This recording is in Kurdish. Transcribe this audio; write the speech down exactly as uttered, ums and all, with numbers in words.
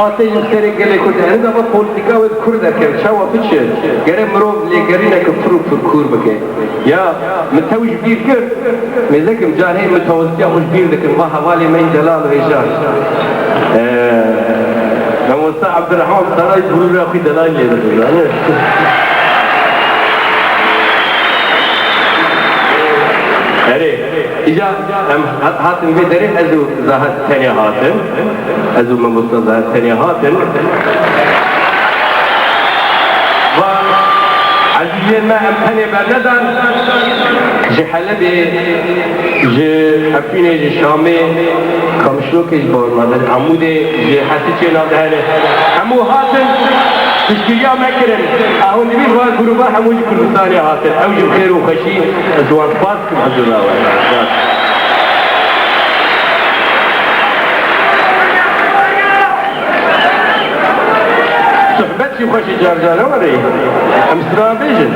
Atê ji serê gelê Kurd. Ene dava polîtîka wê bi Kurd derkeve. Çawa biçe? Gere mirov lêgerîneke pir û pir kûr bike. Ya, min tew ji bîr kir. Mêzekim, carhê min tewestiya xwe ji bîr dikim. Va hevalê me yî delal û hêja. Ee, Mamosta Abdurrahman Saray gurûra xwe delal lê dixwe, zanî? Erê, îca em ha-, hatin vê derê, ez û Zahid tenê hatin. Ez û Mamosta Zahid tenê hatin. Va ezîziyên me, em tenê bernedan. Ji Helebê, ji Efrînê, ji Şamê, Kamişlokê, ji Bawrmedin, Amûdê, ji Hesîçê navdihene. Hemû hatin, piştgiriya me kirin. Ahûndî vî va grûba hemû ji Kurdistanê hatin. Ew jî bi xêr û xweşî, ez wan spas dikim hizûra we. Sohbet jî xweş e, car car ne were. Em silav bêjin.